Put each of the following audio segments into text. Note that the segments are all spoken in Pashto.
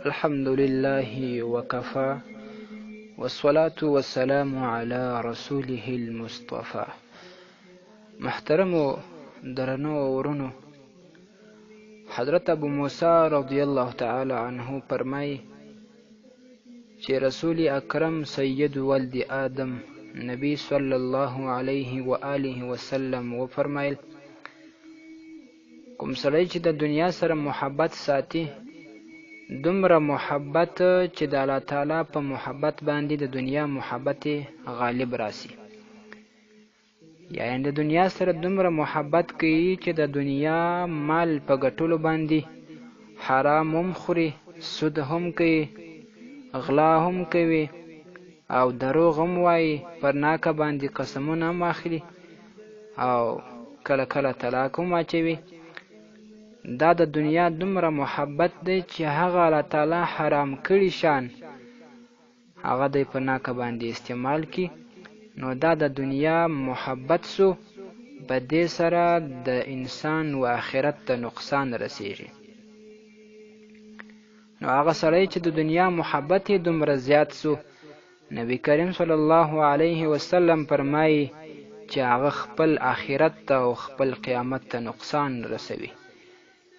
الحمد لله وكفى، والصلاة والسلام على رسوله المصطفى. محترمو درنو ورونو، حضرت ابو موسی رضی الله تعالی عنه فرمایي چې رسول اکرم سید ولد آدم نبی صلی الله علیه و آله وسلم وفرمایل، کوم سړی چې د دنیا سره محبت ساتي، دومره محبت چې د الله تعالی په محبت باندې د دنیا محبت غالب راسي، یعنی د دنیا سره دومره محبت کوي چې د دنیا مال په ګټلو باندې حرام هم خوري، سود هم کوي، غلا هم کوي او دروغ هم وایي، پر ناکه باندې قسمونه هم اخلي او کله کله طلاق هم اچوي. دا د دنیا دومره محبت دی چې هغه الله تعالی حرام کړي شان هغه دی په ناکه باندې استعمال کی. نو دا د دنیا محبت سو، په دې سره د انسان و آخرت ته نقصان رسیږي. نو هغه سړی چې د دنیا محبت یې دومره زیات سو، نبی کریم صلی الله علیه وسلم فرمایي چې هغه خپل آخرت ته او خپل قیامت ته نقصان رسوي،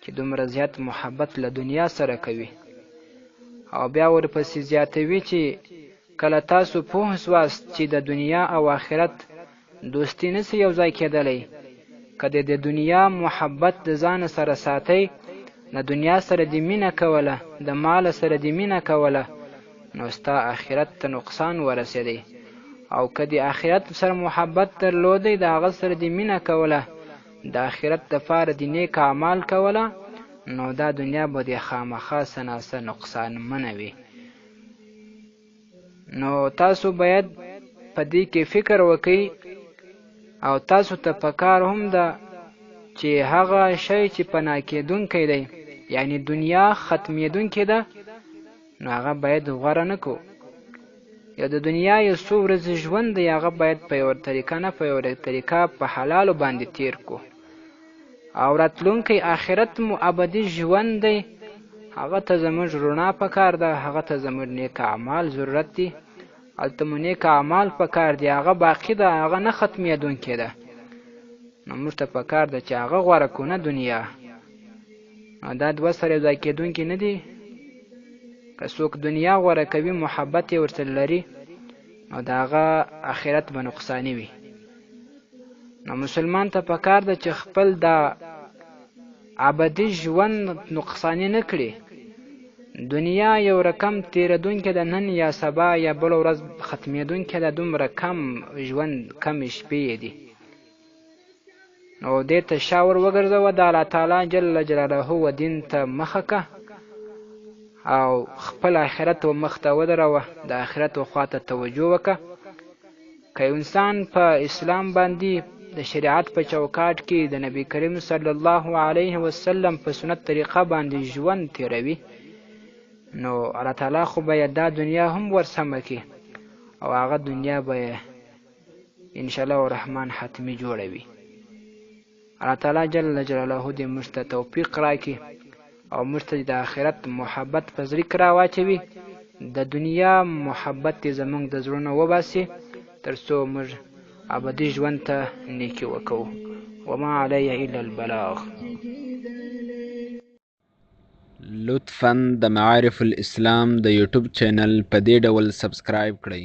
چې دومره زیات محبت له دنیا سره کوي. او بیا ورپسې زیاتوي چې کله تاسو پوه سواست چې د دنیا او آخرت دوستي نسی یو ځای کېدلی، که د دنیا محبت د ځانه سره ساتئ، د دنیا سره دې مینه کوله، د مال سره دې مینه کوله، نو ستا آخرت ته نقصان ورسېدی. او که د آخرت سره محبت درلودی، د هغه سره دې مینه کوله، د آخرت دپاره دې نیک اعمال کوله، نو دا دنیا به دې خامخا څه ناڅه نقصانمنه وي. نو تاسو باید په دې کې فکر وکئ، او تاسو ته پکار هم ده چې هغه شی چې پناه کېدونکی دی، یعنی دنیا ختمېدونکې ده، نو هغه باید غوره نه کو. یا د دنیا یو څو ورځې ژوند دی، هغه باید په یوه طریقه نه په یوه طریقه په حلالو باندې تیر کو. او راتلونکی آخرت مو ابدي ژوند دی، هغه ته زموږ رڼا پکار ده، هغه ته زموږ نیک اعمال ضرورت دي، هلته مو نیک اعمال پکار دي، هغه باقي ده، هغه نه ختمېدونکې ده. نو موږ ته پکار ده چې هغه غوره کړو، نه دنیا. نو دا دوه سره یو ځای کېدونکي نه دي. که څوک دنیا غوره کوي، محبت یې ورسره لري، نو د هغه آخرت به نقصاني وي. نو مسلمان ته پکار ده چې خپل دا ابدي ژوند نقصاني نه کړي. دنیا یو رقم تېرېدونکې ده، نن یا سبا یا بله ورځ ختمېدونکې ده، دومره کم ژوند، کمې شپې یې دي. نو دې ته شا ور وګرځوه، د الله تعالی جل جلاله و دین ته مخه که او خپل آخرت و مخ ته ودروه، د آخرت و خوا ته توجه وکړه. که یو انسان په اسلام باندې د شریعت په چوکاټ کې د نبی کریم صلی الله علیه وسلم په سنت طریقه باندې ژوند تیروي، نو الله تعالی خو به یې دا دنیا هم ورسمه کړي او هغه دنیا به یې انشاءالله الرحمن حتمي جوړوي. الله تعالی جل جلاله دې موږ ته توفیق راکړي او موږ ته د آخرت محبت په زړه کې راواچوي، د دنیا محبت دې زموږ د زړونو وباسي، تر څو موږ ابدي ژوند ته نیکي وکړو. وما علی الا البلاغ. لطفاً د معارف الاسلام د یوټیوب چینل په دې ډول سبسکرایب کړئ.